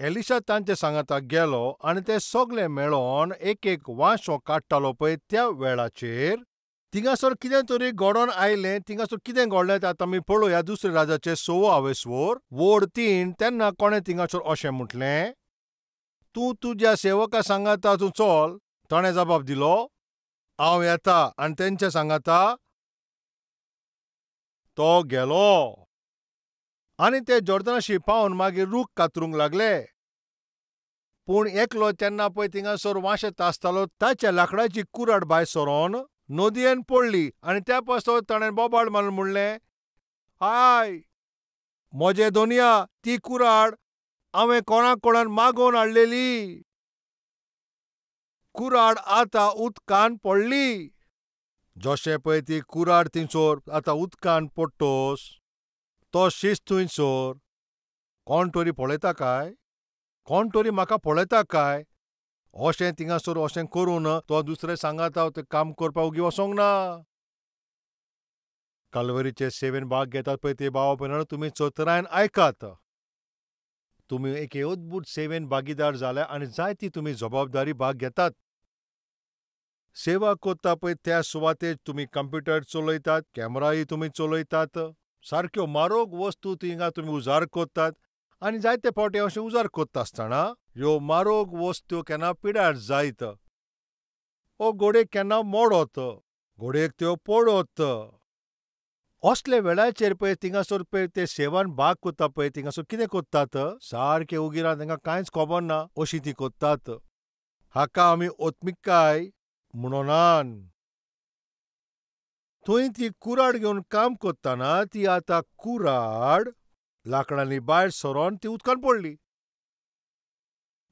Elisha तांचे सांगाता गेलो आनी ते सगळे मेळोन एक एक वांशो काडटालो पळय त्या वेळाचेर थिंगासर कितें तरी घडोवन आयलें. थिंगासर कितें घडलें तें आतां आमी पळोवया. दुसऱ्या राजाचे 6 आवेस्वोर वोड 3. तेन्ना कोणें थिंगासर अशें म्हटलें, तूं तुज्या सेवका सांगाता तूं चल. ताणें जबाब दिलो, हांव येता. आनी तेंच्या सांगाता तो गेलो. आनी ते जॉर्दनाशी पावन मागीर रूख कातरूंक लागले. पूण एकलो तेन्ना पळय थिंगासर वांशेत आसतालो, ताच्या लांकडाची कुराड भायर सरोन नदयेन पडली आनी त्या पासत ताणें बोबाळ मारून म्हणलें, I म्हजे दोनया, ती कुराड हांवें कोणा कोणान मागोवन हाडलेली. कुराड आतां उदकान पडली. जशें पळय ती कुराड थिंगसर आतां उदकान पडटोस तो शीस थंयसर कोण तरी पळयता काय, कोण तरी म्हाका पळयता काय अशें थिंगासर अशें करून तो दुसरे सांगाता तें काम करपाक उगी वचोंक ना. कालवरीचे सेवेन भाग घेतात पळय ते भाव भयणांनो, तुमी चतुरायेन आयकात. तुमी एके अद्भुत सेवेन भागीदार जाल्या आनी जायती तुमी जबाबदारी भाग घेतात. सेवा करता पळय त्या सुवातेर तुमी कंप्युटर चलयतात, कॅमेराय तुमी चलयतात, सारक्यो म्हारग वस्तू थिंगा तुमी उजार करतात आनी जायते फावटी अशें उजार करता आसतना ह्यो म्हारग वस्तू केन्ना पिड्यार जायत ओ घोडेक केन्ना मोडत, घोडेक त्यो पडत. असल्या वेळाचेर पळय थिंगासर पळय ते सेवान भाग करता पळय थिंगासर कितें करतात, सारके उगी रावन तांकां कांयच खबर ना अशी ती करतात. हाका आमी ओत्मिकाय म्हणोनान. थंय ती कुराड घेवन काम करतना ती आतां कुराड लांकडांनी भायर सरोन ती उदकान पडली.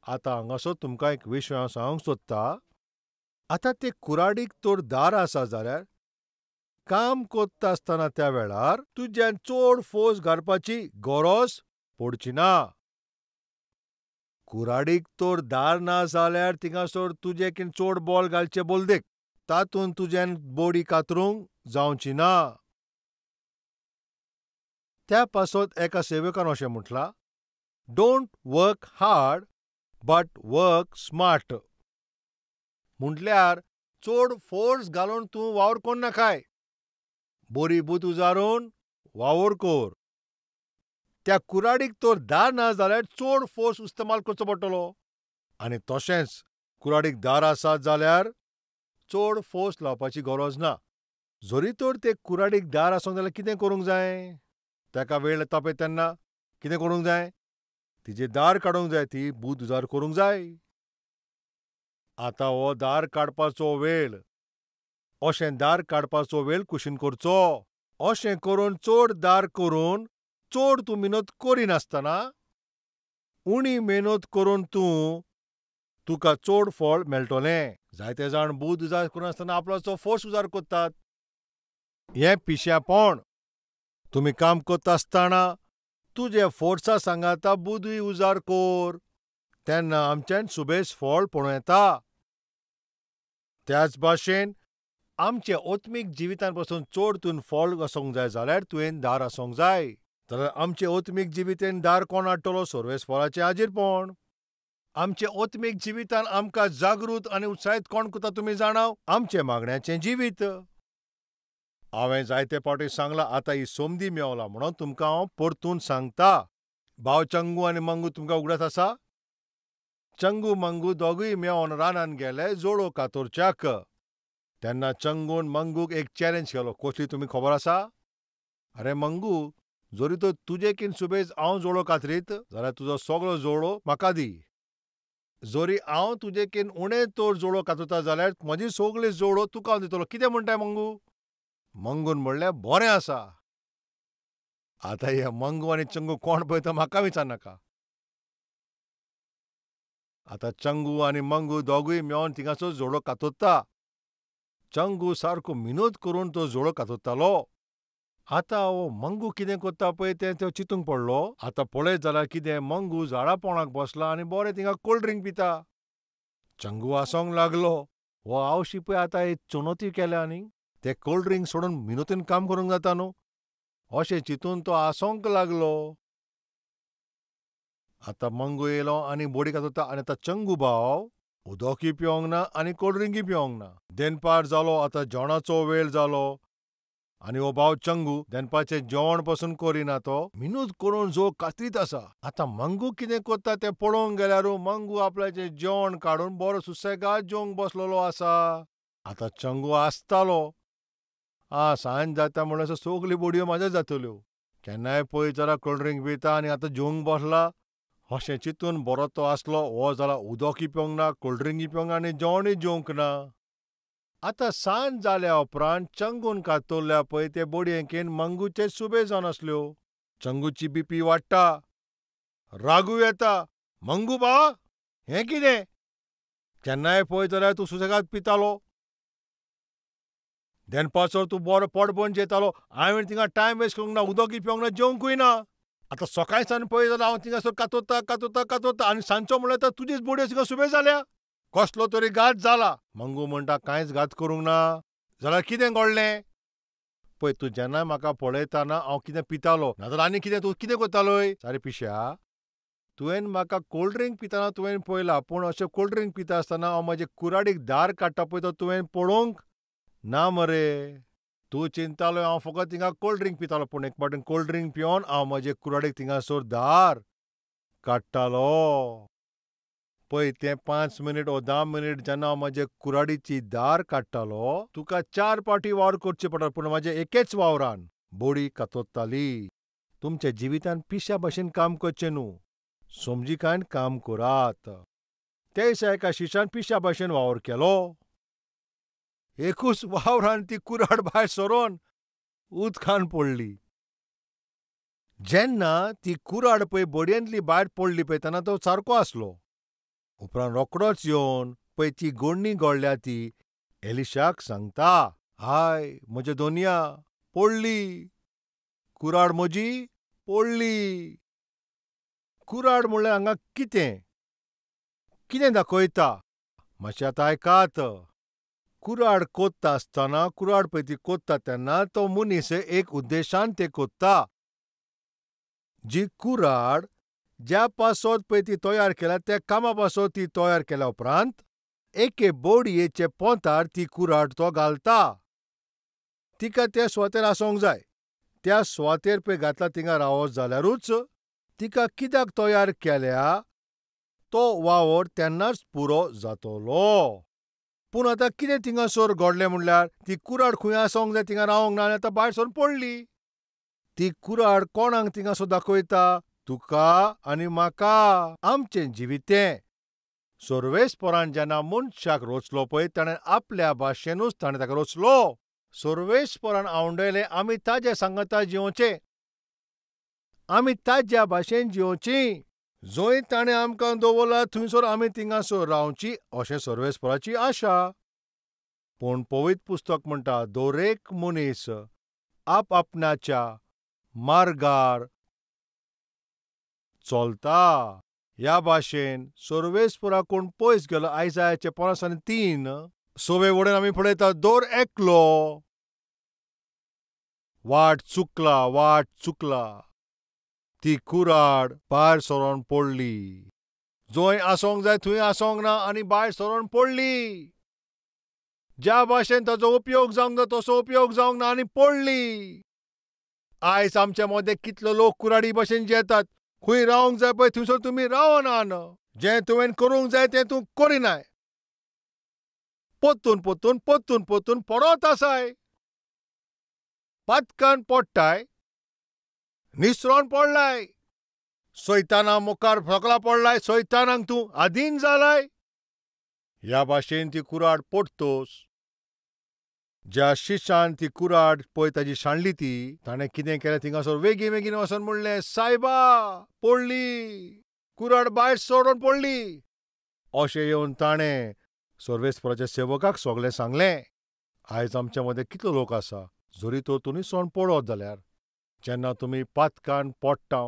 आतां हांगासर तुमकां एक विशय हांव सांगूंक सोदता. आतां ते कुराडीक तर दार आसा जाल्यार काम करता आसतना त्या वेळार तुज्यान चड फोर्स घालपाची गरज पडची ना. कुराडीक तर दार ना जाल्यार थिंगासर तुजें कितें चड बॉल घालचें बोलदेक तातूंत तुज्यान बोडी कातरूंक जावची ना. त्या पासत एका सेवकान अशें म्हटलां, don't work hard but work smart. म्हटल्यार चड फोर्स घालून तूं वावर कोन्नाकाय, बरी बूत उजारून वावर कर. त्या कुराडीक तर दार ना जाल्यार चड फोर्स इस्तेमाल करचो पडटलो आनी तशेंच कुराडीक दार आसा जाल्यार चड फोर्स लावपाची गरज ना. जरी तर ते कुराडीक दार आसूंक जाल्यार कितें करूंक जाय, ताका वेळ येता पळय तेन्ना कितें करूंक जाय, तिजें दार काडूंक जाय, ती बूत उजार करूंक जाय. आतां हो दार काडपाचो वेळ, अशें दार काडपाचो वेळ कुशीन करचो. अशें करून चड दार करून चड तूं मेहनत करिनासतना उणी मेहनत करून तूं तुका चड फळ मेळटलें. जायते जाण बूद उजार करिनासतना आपलो फोर्स उजार करतात. हें पिशेपण. तुमी काम करता आसतना तुजे फोर्सा सांगाता बुदूय उजार कर, तेन्ना आमच्यान सुबेज फळ पळोवं येता. त्याच भाशेन आमचे आत्मीक जिवितान पसून चड तूं फळ आसूंक जाय जाल्यार तुवें दार आसूंक जाय. जाल्यार आमचे आत्मीक जिवितेन दार कोण हाडटलो? सर्वेस्पराचें हाजीरपण. आमचे आत्मीक जिवितान आमकां जागृत आनी उत्साहीत कोण करता तुमी जाणाव? आमचें मागण्याचें जिवीत. हांवें जायते फावटी सांगलां, आतां ही संदी मेवला म्हणून तुमकां हांव परतून सांगता. भाव चंगू आनी मंगू तुमकां उगडास आसा? चंगू मंगू दोगूय मेवन रानान गेले जोडो कातोरच्याक. तेन्ना चंगून मंगूक एक चॅलेंज केलो. कसली तुमी खबर आसा? अरे मंगू, जरी तर तुजे किन सुबेज हांव जोडो कातरीत जाल्यार तुजो सगळो जोडो म्हाका दी. जरी हांव तुजे किन उणें तर जोडो कातरता जाल्यार म्हजी सगळी जोडो तुका हांव दितलो. कितें म्हणटाय मंगू? मंगून म्हणलें, बरें आसा. आतां हे मंगू आनी चंगू कोण पळय तो म्हाका विचारनाका. आतां चंगू आनी मंगू दोगूय मेळोन थिंगासर जोडो कातरता. चंगू सारको मिनत करून तो जोडो कातरतालो. आतां हो मंगू कितें करता पळय तें तो चिंतूंक पडलो. आतां पळयत जाल्यार कितें, मंगू झाडा पोणाक बसला आनी बरें थिंगा कोल्ड ड्रिंक पिता. चंगू आसोंक लागलो, हो आवशी पळय आतां एक चुनोती केल्या आनी ते कोल्ड ड्रिंक सोडून मिनतीन काम करूंक जाता न्हू, अशें चिंतून तो आसोंक लागलो. आतां मंगू येयलो आनी बोडी कातरता आनी आतां चंगू भाव उदकय पिवंक ना आनी कोल्ड ड्रिंकय पिवंक ना. देनपार जालो, आतां जेवणाचो वेळ जालो आनी हो भाव चंगू देनपारचें जेवण पसून करिना, तो मिनूत करून जो कातरीत आसा. आतां मंगू कितें करता तें पळोवंक गेल्यार मंगू आपल्याचें जेवण काडून बरो सुसेगाद जेवंक बसलेलो आसा. आतां चंगू आसतालो, आं सांज जाता म्हणल्यार सगल्यो बोडयो म्हाज्यो जातल्यो, केन्नाय पळय जाल्यार कोल्ड ड्रिंक पिता आनी आतां जेवंक बसला अशें चिंतून बरो तो आसलो. हो जाला उदकय पिवंक ना, कोल्ड ड्रिंकय पिवंक ना आनी जेवणूय जेवंक ना. आतां सांज जाल्या उपरांत चंगून कातरल्या पळय ते बोडयेंकेन मंगूचे सुबे जावन आसल्यो. चंगूची बीपी वाडटा, रागू येता. मंगू बा हें कितें, केन्नाय पळय जाल्यार तूं सुसेगाद पितालो, देनपारसो तूं बरो पोट भरून जेतालो, हांवें थिंगा टायम वेस्ट करूंक ना, उदकय पिवंक ना, जेवंकूय ना. आतां सकाळीं सावन पळय जाल्यार हांव थिंगासर कातरता कातरता कातरता आनी सांजचो म्हणल्यार तुजीच बोडयो थिंगा सुबे जाल्या. कसलो तरी घात जाला. मंगू म्हणटा कांयच घात करूंक ना. जाल्यार कितें घडलें पळय, तूं जेन्ना म्हाका पळयतना हांव कितें पितालो, नाजाल्यार आनी कितें तूं कितें करतालोय? सारे पिश्या, तुवें म्हाका कोल्ड ड्रिंक पितना तुवें पळयला, पूण अशें कोल्ड ड्रिंक पिता आसतना हांव म्हजे कुराडीक दार काडटा पळय तो तुवें पळोवंक ना मरे. तूं चिंतालो हांव फकत थिंगा कोल्ड ड्रिंक पितालो, पूण एक फावटी कोल्ड ड्रिंक पिवन हांव म्हजे कुराडीक थिंगासर दार काडटालो. पळय तें 5 मिनीट ओ 10 मिनीट जेन्ना हांव म्हजे कुराडीची दार काडटालो, तुका 4 पाटी वावर करचे पडटा, पूण म्हाजे एकेच वावरान बोडी कातरताली. तुमच्या जिवितान पिश्या भशेन काम करचें न्हू, समजिकायन काम करात. त्या दिसा एका शिशान पिश्या भशेन वावर केलो, एकूच वावरान ती कुराड भायर सरोन उदकान पडली. जेन्ना ती कुराड पळय बोडयेंतली भायर पडली पळय तेन्ना तो सारको आसलो. उपरांत रोकडोच येवन पळय ती गोडणी गळ्ळ्या ती एलिशाक सांगता, हाय म्हज्या दोनया पडली कुराड, म्हजी पडली. कुराड म्हणल्यार हांगा कितें कितें दाखयता मातशें आतां आयकात. कुराड कोत्ता आसतना, कुराड पळय ती कोत्ता तेन्ना तो मनीस एक उद्देशान ते कोत्ता. जी कुराड ज्या पासत पळय ती तयार केल्या त्या कामा पासत ती तयार केल्या उपरांत एके बोडयेचे पोंतार ती कुराड तो घालता. तिका त्या सुवातेर आसूंक जाय. त्या सुवातेर पळय घातला थिंगा रावत जाल्यारूच तिका कित्याक तयार केल्या तो वावर तेन्नाच पुरो जातलो. पूण आतां कितें थिंगासर घडलें म्हणल्यार ती कुराड खंय आसूंक जाय थिंगा रावंक ना आनी आतां भायर सरून पडली. ती कुराड कोणाक थिंगासर दाखयता? तुका आनी म्हाका. आमचें जिवितें सर्वेस्परान जेन्ना मनशाक रचलो पळय ताणें आपल्या भाशेनूच ताणें ताका रचलो. सर्वेस्परान आवडयलें आमी ताज्या सांगाता जिवचें, आमी ताज्या भाशेन जिवची. जंय ताणें आमकां दवरला थंयसर आमी थिंगासर रावची अशें सर्वेस्पराची आशा. पूण पवित्र पुस्तक म्हणटा दरेक मनीस आपआपणाच्या मार्गार चलता. ह्या भाशेन सर्वेस्परा कोण पयस गेलो. आयजायाचे 53 6 वडेन आमी पळयता, दर एकलो वाट चुकला, वाट चुकला, ती कुराड भायर सरोन पडली. जंय आसूंक जाय थंय आसूंक ना आनी भायर सरोन पडली. ज्या भाशेन ताचो उपयोग जावंक जाय तसो उपयोग जावंक ना आनी पडली. आयज आमच्या मदें कितले लोक कुराडी भाशेन जेतात. खंय रावंक जाय पळय थंयसर तुमी रावना, जें तुवें करूंक जाय तें तूं करिनाय, परतून परतून परतून परतून पडत आसाय, पातकान पडटाय, निसरोन पडलाय, सैताना मुखार सगळा पडलाय, सैतानाक तूं आदीन जालाय. ह्या भाशेन ती कुराड पडतोस. ज्या शिशान ती कुराड पळय ताजी सांडली ती ताणें कितें केलें थिंगासर वेगीन वेगीन वचोन म्हणलें, सायबा पडली कुराड, भायर सोडून पडली. अशें येवन ताणें सर्वेस्पराच्या सेवकाक सगळें सांगलें. आयज आमच्या मदें कितलो लोक आसा, जरी तर तुमी सण पडत जाल्यार जेन्ना तुमी पातकान पडटा,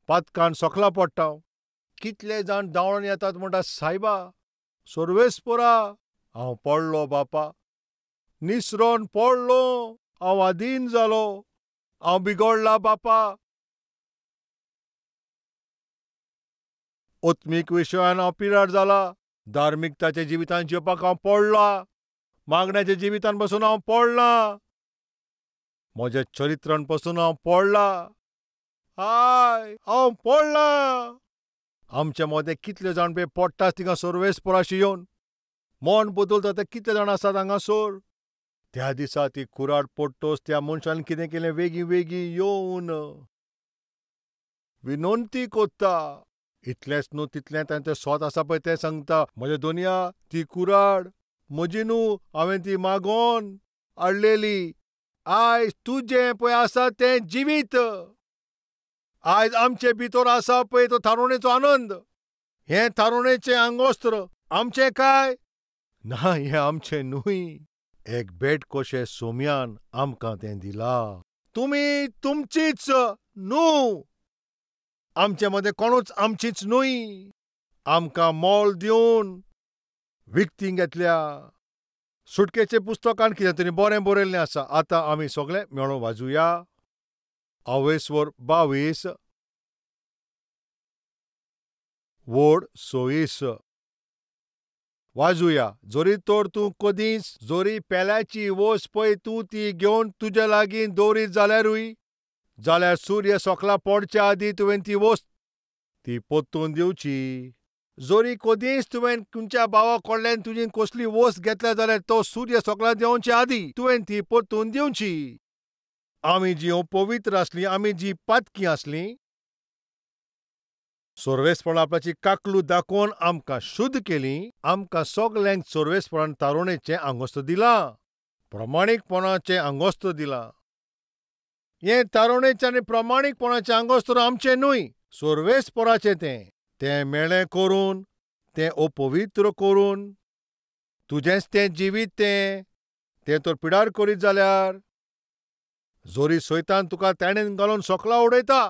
पातकान सकला पडटा, कितले जाण धांवून येतात म्हणटा, सायबा सर्वेस्परा हांव पडलो बापा, निसरोन पडलो, हांव आदीन जालो, हांव बिगडला बापा. आत्मीक विशयान हांव पिराड जाला, धार्मिकताच्या जिवितान जिवपाक हांव पडला, मागण्याच्या जिवितान पसून हांव पडला, म्हज्या चरित्रान पसून हांव पडला, हाय हांव पडला. आमच्या मदें कितले जाण पळय पडटाच थिंगा सर्वेस्पराशी येवन मन बदलता ते कितले जाण आसात हांगासर. त्या दिसा ती कुराड पडटच त्या मनशान कितें केलें, वेगीं वेगीं येवन विनंती कोत्ता. इतलेंच न्हू तितलें तांचें सोत आसा पळय तें सांगता, म्हज्या दोनया ती कुराड म्हजी न्हू, हांवें ती मागोन हाडलेली. आयज तुजें पळय आसा तें जिवीत, आयज आमचे भितर आसा पळय तो थारोवणेचो आनंद. हें थारोवणेचें आंगोस्त्र आमचें काय ना, हें आमचें न्हूय. एक भेट कशें सोम्यान आमकां तें दिलां. तुमी तुमचीच न्हू, आमचे मदें कोणूच आमचीच न्हय. आमकां मोल दिवन विकती घेतल्या. सुटकेचे पुस्तकान कितें तरी बरें बरयल्लें आसा. आतां आमी सगळे मेळोन वाजुया. अवेस्वर 22 वड 26 वाजुया. जरी तर तूं कदींच जरी पेल्याची वस पळय तूं ती घेवन तुज्या लागीं दवरीत जाल्यारूय, जाल्यार सूर्य सोकला पडच्या आदीं तुवें ती वस्त ती परतून दिवची. जरी कदींच तुवें तुमच्या भावा कडल्यान तुजी कसली वस्त घेतल्या जाल्यार तो सूर्य सोकला देंवचे आदीं तुवें ती परतून दिवची. आमी जी अपवित्र आसलीं, आमी जी पातकी आसलीं, सर्वेस्परान आपल्याची काकलू दाखोवन आमकां शुद्ध केली. आमकां सगल्यांक सर्वेस्परान तारुणेचें आंगोस्त्र दिलां, प्रमाणीकपणाचें आंगोस्त्र दिलां. हें तारुणेचें आनी प्रमाणीकपणाचें आंगोस्त्र आमचें न्हय, सर्वेस्पराचें. तें तें मेळें करून, तें अपवित्र करून, तुजेंच तें जिवीत तें तें तर पिडार करीत जाल्यार जोरी सैतान तुका ताणेन घालून सोकला उडयता.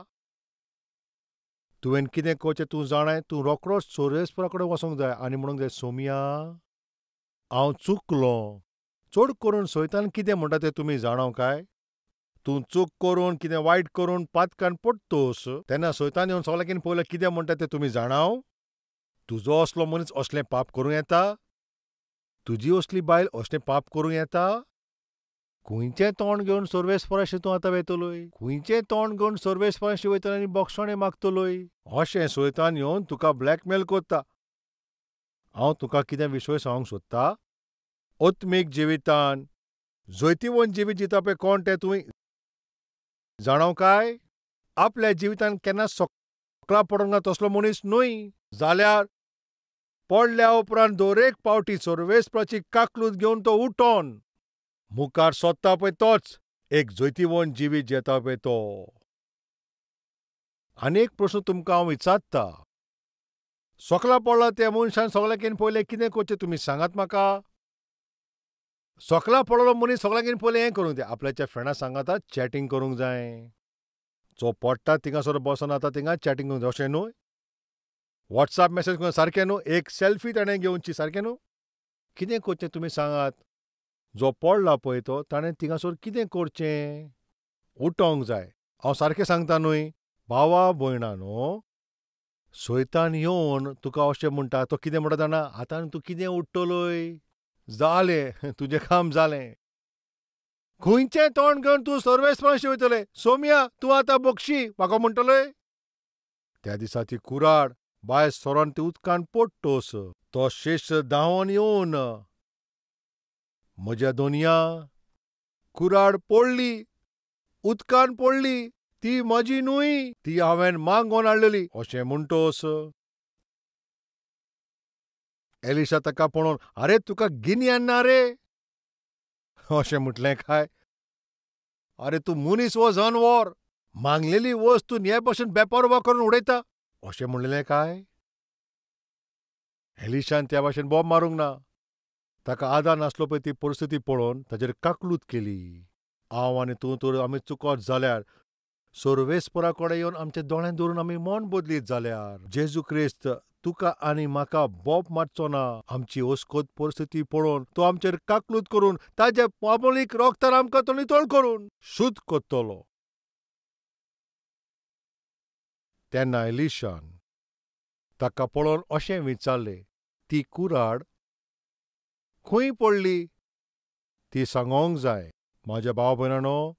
तुवें कितें करचें तूं जाणाय, तूं रोखडोच सर्वेस्परा कडेन वचोंक जाय आनी म्हणूंक जाय, सोमया हांव चुकलो. चड करून सैतान कितें म्हणटा तें तुमी जाणाव काय? तूं चूक करून कितें वायट करून पातकान पडटोस तेन्ना सैतान येवन सगळ्याकीन पयलें कितें म्हणटा तें तुमी जाणाव? तुजो असलो मनीस असलें पाप करूं येता? तुजी असली बायल असलें पाप करूं येता? खंयचें तोंड घेवन सर्वेस्पराशी तूं आतां वयतलोय? खंयचें तोंड घेवन सर्वेस्पराशी वयतलो आनी बक्षणें मागतलोय? अशें सैतान येवन तुका ब्लॅकमेल करता. हांव तुका कितें विशय सांगूंक सोदता? आत्मीक जिवितान जैतिवंत जिवीत जिता पळय कोण तें तुवें जाणाव काय? आपल्या जिवितान केन्ना सकला पडूंक ना तसलो मनीस न्हय. जाल्यार पडल्या उपरांत दरेक पावटी सर्वेस्पराची काकलूत घेवन तो उठोन मुखार सोदता पळय तोच एक जैतिवंत जिवीत जेता पळय तो. आनी एक प्रस्न तुमकां हांव विचारता, सकला पडला त्या मनशान सगळ्याकीन पयलें कितें करचें तुमी सांगात म्हाका? सकला पडलो मनीस सगळ्याकीन पयलें हें करूंक जाय, आपल्याच्या फ्रेंडा सांगाता चॅटींग करूंक जाय. जो पडटा थिंगासर बसोन आतां थिंगा चॅटींग करूंक जाय, अशें न्हय? वॉट्सएप मॅसेज करूंक सारकें न्हू? एक सेल्फी ताणें घेवची सारकें न्हू? कितें करचें तुमी सांगात? जो पडला पळय तो ताणें थिंगासर कितें करचें? उठोंक जाय. हांव सारकें सांगता न्हय भावा भयणा? न्हू सैतान येवन तुका अशें म्हणटा, तो कितें म्हणटा जाणा? आतां तूं कितें उठ्ठलोय, जालें तुजें काम जालें. खंयचें तोंड घेवन तूं सर्वेस्पराशी वयतलें? सोमया तूं आतां बक्षी म्हाका म्हणटलोय? त्या दिसा ती कुराड बायल सरोन ती उदकान पडटोस तो शेष धांवन येवन म्हज्या दोनया कुराड पडली, उदकान पडली, ती म्हजी न्हय, ती हांवें मागोवन हाडलेली अशें म्हणटोस. एलिशा ताका पळोवन, आरे तुका गिन्यान ना रे अशें म्हटलें काय? आरे तूं मनीस वो जनवर, मागलेली वस्त तूं हे भशेन बेपरवा करून उडयता अशें म्हणलें काय? एलिशान त्या भाशेन बोब मारूंक ना. ताका आदार नासलो पळय ती परिस्थिती पळोवन ताचेर काकलूत केली. हांव आनी तूं तर आमी चुकत जाल्यार सर्वेस्परा कडेन येवन आमच्या दोळ्यान धरून आमी मन बदलीत जाल्यार जेजू क्रिस्त तुका आनी म्हाका बोब मारचो ना. आमची अस्कत परिस्थिती पळोवन तो आमचेर काकलूत करून ताज्या पाबळीक रोगतार आमकां तो नितळ करून शुद्ध करतलो. तेन्ना एलिशान ताका पळोवन अशें विचारलें, ती कुराड खंय पडली? ती सांगोंक जाय. म्हाज्या भाव भयणांनो,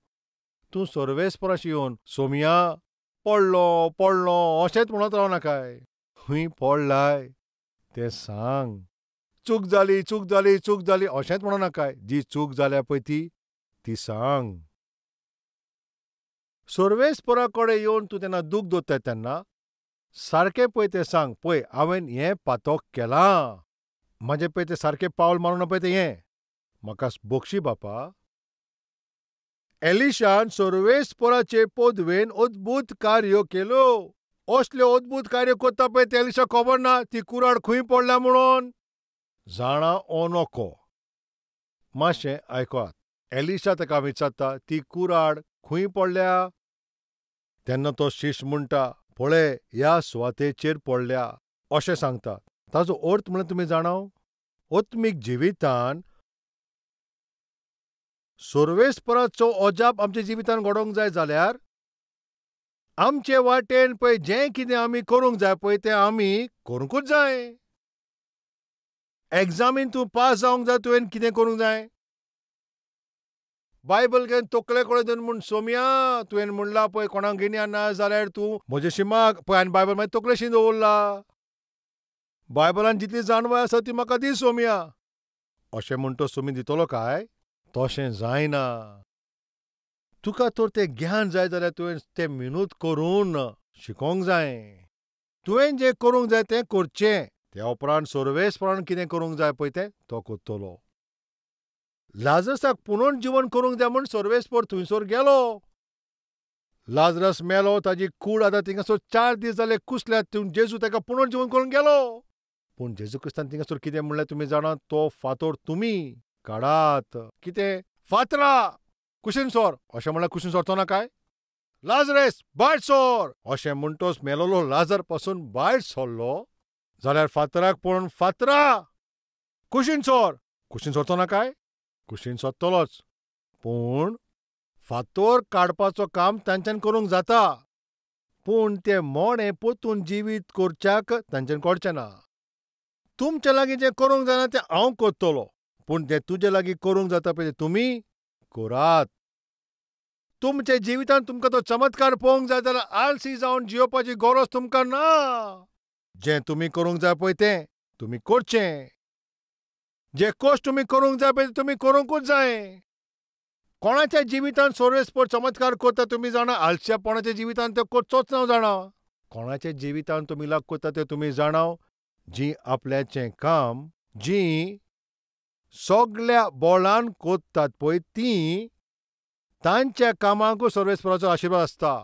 तूं सर्वेस्पराशी येवन सोमया पडलो पडलो अशेंच म्हणत रावनाकाय. खंय पडलाय तें सांग. चूक जाली चूक जाली चूक जाली अशेंच म्हणो नाकाय. जी चूक जाल्या पळय ती सांग. सर्वेस्परा कडेन येवन तूं तेन्ना दूख दवरताय तेन्ना सारकें पळय तें सांग, पळय हांवें हें पातक केलां, म्हाजें पळय तें सारकें पावल मारूं ना पळय तें हें, म्हाका बक्षी बापा. एलिशान सर्वेस्पराचे पदवेन अद्भूत कार्य केलो. असल्यो अद्भूत कार्य करता पळय तें एलिशा खबर ना ती कुराड खंय पडल्या म्हणून. जाणा ओ नको, मातशें आयकात. एलिशा ताका विचारता ती कुराड खंय पडल्या? तेन्ना तो शिश्य म्हणटा, पळय ह्या सुवातेचेर पडल्या अशें सांगता. ताजो अर्थ म्हणल्यार तुमी जाणा, आत्मीक जिवितान सर्वेस्पराचो अजाप आमच्या जिवितान घडोवंक जाय जाल्यार आमचे वाटेन पळय जें कितें आमी करूंक जाय पळय तें आमी करूंकूच जाय. एग्जामीन तूं पास जावंक जाय, तुवें कितें करूंक जाय? बायबल घेवन तकले कडेन धरून म्हूण सोमया तुवें म्हणलां पळय कोणाक गिन्यान ना जाल्यार तूं म्हजे माग पळय, आनी बायबल मागीर तकलेशी दवरला. बायबलान जितली जाणवाय आसा ती म्हाका दी सोमया, अशें म्हूण तो सोमी दितलो काय? तशें जायना. तुका तर तें ज्ञान जाय जाल्यार तुवें तें मिनत करून शिकोंक जाय. तुवें जें करूंक जाय तें करचें. त्या उपरांत सर्वेस्परान कितें करूंक जाय पळय तें तो करतलो. लाजरसाक पुनर्जिवन करूंक जाय म्हूण सर्वेस्पर थंयसर गेलो. लाजरस मेलो, ताजी कूड आतां थिंगासर 4 दीस जाले कुसल्या, जेजू ताका पुनर्जिवन करूंक गेलो. पूण जेजू क्रिस्तान थिंगासर कितें म्हणलें तुमी जाणा? तो फातोर तुमी काडात. कितें? फातरा कुशीन सोर. अशें म्हणल्यार कुशीन सोरचो ना काय? लाजरस भायर सोर अशें म्हणटोच मेलोलो लाजर पासून भायर सरलो जाल्यार फातराक पळोवन फातरा कुशीन सोर, कुशीन सोरचो ना काय? कुशीन सोदतलोच. पूण फातोर काडपाचो काम तांच्यान करूंक जाता, पूण तें मोडें परतून जिवीत करच्याक तांच्यान करचें ना. तुमचे लागीं जें करूंक जायना तें हांव करतलो, पूण तें तुजे लागीं करूंक जाता पळय तें तुमी करात. तुमच्या जिवितांत तुमकां तो चमत्कार पळोवंक जाय जाल्यार आलसी जावन जियोवपाची गरज तुमकां ना. जें तुमी करूंक जाय पळय तें तुमी करचें. जे कश्ट तुमी करूंक जाय पळय तुमी करूंकूच जाय. कोणाच्या जिवितांत सर्वेस्पर चमत्कार करता तुमी जाणा? आलशेपणाच्या जिवितांत तो करचोच ना जाणा. कोणाच्या जिवितांत तुमी लाग करता तें तुमी जाणा? जीं आपल्याचें काम जीं सगल्या बोळान करतात पळय तीं तांच्या कामाकूय सर्वेस्पराचो आशिर्वाद आसता.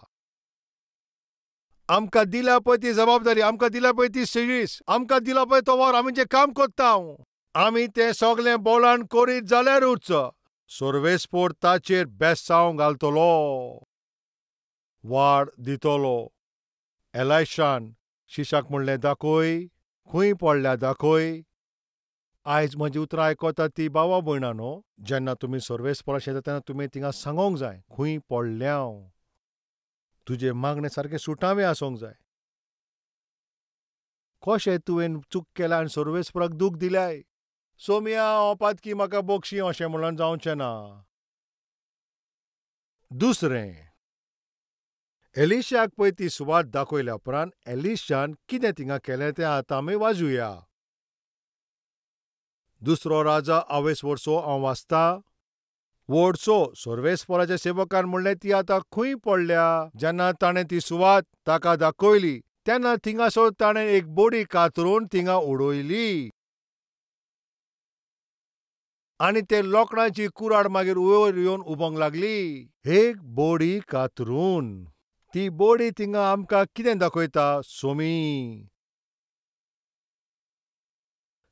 आमकां दिल्या पळय ती जबाबदारी, आमकां दिल्या पळय ती सिरीस, आमकां दिला पळय तो वावर, आमी जें काम करता आमी तें सगलें बोळान करीत जाल्यारूच सर्वेस्पर ताचेर बेसांव घालतलो, वाड दितलो. एलायशान शिशाक म्हणलें, दाखय खंय पडल्या दाखय. आयज म्हजी उतरां आयकता ती भावा भयणां न्हू, जेन्ना तुमी सर्वेस्पराशी येता तेन्ना तुमी थिंगा सांगोंक जाय खंय पडल्या हांव. तुजें मागणें सारकें सुटावें आसूंक जाय. कशें तुवें चूक केल्या आनी सर्वेस्पराक दूख दिल्याय? सोमया हांव पातकी म्हाका बक्षी अशें म्हणून जावचें ना. दुसरें, एलिशाक पळय ती सुवात दाखयल्या उपरांत एलिशान कितें थिंगा केलें तें आतां आमी वाजूया. दुसरो राजा आवेस वर्सो हांव वाचता. वर्सो सर्वेस्पराच्या सेवकान म्हणलें ती आतां खंय पडल्या? जेन्ना ताणें ती सुवात ताका दाखयली तेन्ना थिंगासर ताणें एक बोडी कातरून थिंगा उडयली आनी ते लोकडांची कुराड मागीर वयर येवन उबोंक लागली. एक बोडी कातरून ती बोडी थिंगा आमकां कितें दाखयता? सोमी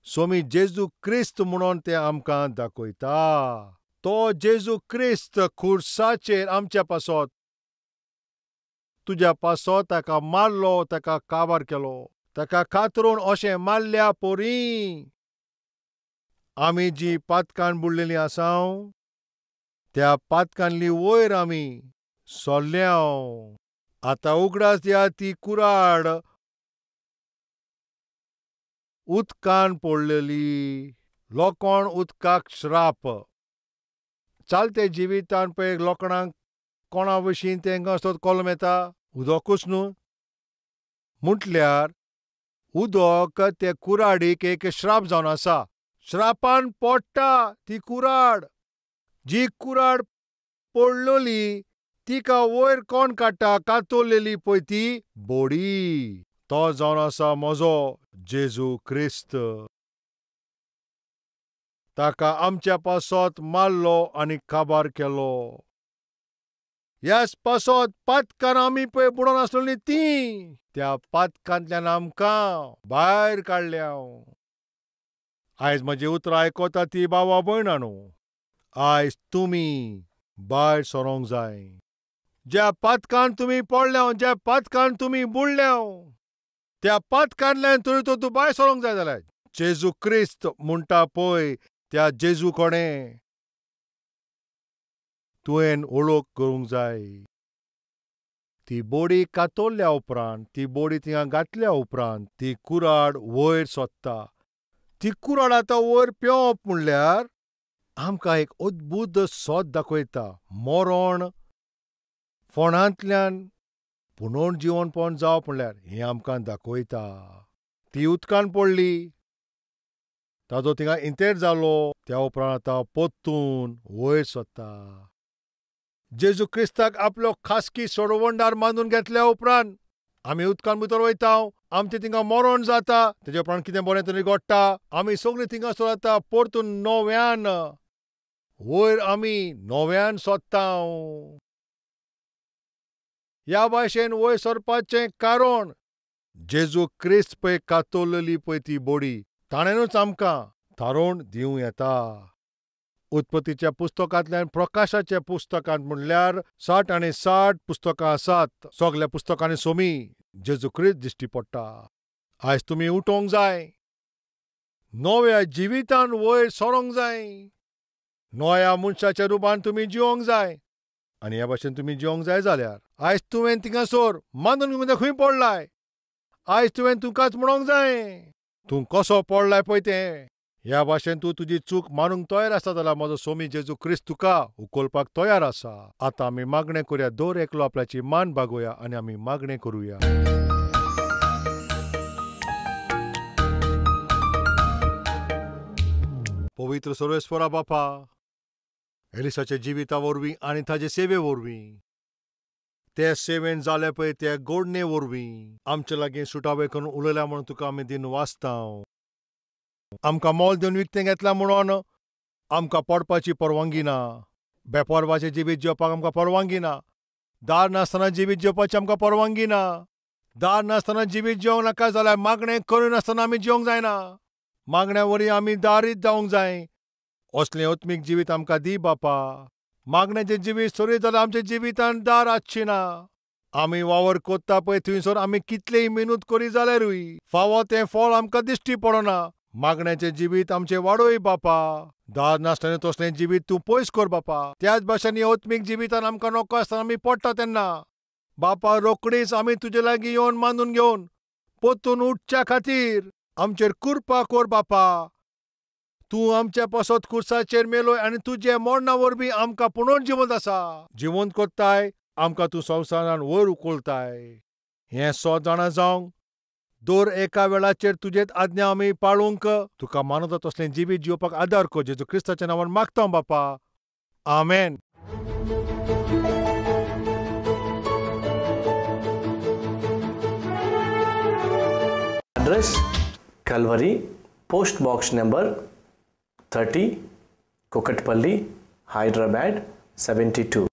सोमी जेजू क्रिस्त म्हणून ते आमकां दाखयता. तो जेजू क्रिस्त खुर्साचेर आमच्या पासत, तुज्या पासत ताका मारलो, ताका काबार केलो, ताका कातरून अशें मारल्या पोरी आमी जी पातकान बुडलेली आसा त्या पातकानली वयर आमी सोल्ल्या. आतां उगडास दिया ती कुराड उदकान पडलेली. लोकोण उदकाक श्राप. चालते जिवितान पळय लोकणांक कोणा वशीन तेंकां असो कोलम येता उदकूच न्हू. म्हटल्यार उदक ते कुराडीक एक श्राप जावन आसा. श्रापान पडटा ती कुराड. जी कुराड पडलेली तिका वयर कोण काडटा? कातरलेली पळय ती बोडी. तो जावन आसा म्हजो जेजू क्रिस्त. ताका आमच्या पासत मारलो आनी काबार केलो. ह्याच पासत पातकान आमी पळय बुडोन आसलेली ती त्या पातकांतल्यान आमकां भायर काडल्या. आयज म्हजी उतरां आयकता ती भावा भयणां न्हू, आयज तुमी भायर सरोंक जाय. ज्या पातकान तुमी पडल्या, ज्या पातकान तुमी बुडल्या, त्या पातकांतल्यान तरी तो तूं भायर सरोंक जाय जाल्यार जेजू क्रिस्त म्हणटा पळय त्या जेजू कोणें तुवें ओळख करूंक जाय. ती बोडी कातरल्या उपरांत, ती बोडी थिंगा घातल्या उपरांत ती कुराड वयर सोदता. ती कुराड आतां वयर पेंवप म्हणल्यार आमकां एक अद्भुत सोद दाखयता. मरण फोंडांतल्यान पुनर्जिवनपण जावप म्हणल्यार हें आमकां दाखयता. ती उदकान पडली, ताजो थिंगा इंतेर जालो, त्या उपरांत आतां परतून वयर सोदता. जेजू क्रिस्ताक आपलो खासगी सोडवणदार मानून घेतल्या उपरांत आमी उदकान भितर वयता, आमचें थिंगा मरण जाता, तेजे उपरांत कितें बरें तरी घडटा, आमी सगळीं थिंगा सोदता परतून नव्यान वयर आमी नव्यान सोदता. ह्या भाशेन वयर सरपाचें कारण जेजू क्रिस्त पळय कातरलेली पळय ती बोडी ताणेनूच आमकां थारोवन दिवं येता. उत्पत्तीच्या पुस्तकांतल्यान प्रकाशाच्या पुस्तकांत म्हणल्यार 60 आनी 60 पुस्तकां आसात. सगल्या पुस्तकांनी सोमी जेजू क्रिस्त दिश्टी पडटा. आयज तुमी उठोवंक जाय, नव्या जिवितान वयर सरोंक जाय, नव्या मनशाच्या रुपान तुमी जिवोंक जाय. आनी ह्या भाशेन तुमी जिवोंक जाय जाल्यार आयज तुवें थिंगासर मानून घेवंक खंय पडलाय, आयज तुवें तुकाच म्हणोंक जाय तूं कसो पडलाय पळय तें. ह्या भाशेन तूं तुजी चूक मानूंक तयार आसा जाल्यार म्हजो सोमी जेजू क्रिस्त तुका उखलपाक तयार आसा. आतां आमी मागणें करुया, दर एकलो आपल्याची मान बागोवया आनी आमी मागणें करुया. पवित्र सर्वेस्परा बापा, एलिसाच्या जिविता वरवीं आनी ताजे सेवे वरवीं, ते सेवेन जाले पळय ते गोडणे वरवीं आमचे लागीं सुटावे करून उलयल्या म्हणून तुका आमी दिन वाचता. आमकां मोल दिवन विकतें घेतलां म्हणून आमकां पडपाची परवानगी ना, बेपरवाचें जिवीत जेवपाक आमकां परवानगी ना, दार नासतना जिवीत जेवपाची आमकां परवानगी ना. दार नासतना जिवीत जेवंक नाका जाल्यार मागणें करिनासतना आमी जेवंक जायना. मागण्या वरवीं आमी दारीत जावंक जाय. असलें आत्मीक जिवीत आमकां दी बापा. मागण्याचें जिवीत सोरीत जाल्यार आमच्या जिवितान दार आसची ना. आमी वावर कोत्ता पळय थंयसर आमी कितलेय मेहनत करी जाल्यारूय फावो तें फळ आमकां दिश्टी पडना. मागण्याचें जिवीत आमचें वाडोय बापा. दार नासतना तसलें जिवीत तूं पयस कर बापा. त्याच भाशेन आत्मीक जिवितान आमकां नको आसतना आमी पडटा तेन्ना बापा रोखडीच आमी तुजे लागीं येवन मानून घेवन परतून उठच्या खातीर आमचेर कृपा कर बापा. तूं आमच्या पासत खुर्साचेर मेलोय आनी तुजे मरणा वरवीं आमकां पुनर्जिवंत आसा, जिवंत करताय, आमकां तूं संवसारान वयर उखलताय. हें सो जाणा जावंक दर एका वेळाचेर तुजेच आज्ञा आमी पाळूंक तुका मानवता तसलें जिवीत जिवपाक आदार कर. जेजू क्रिस्ताच्या नांवान मागता बापा, आमेन. Address Calvary, post box number 30, Kukatpally, Hyderabad 72.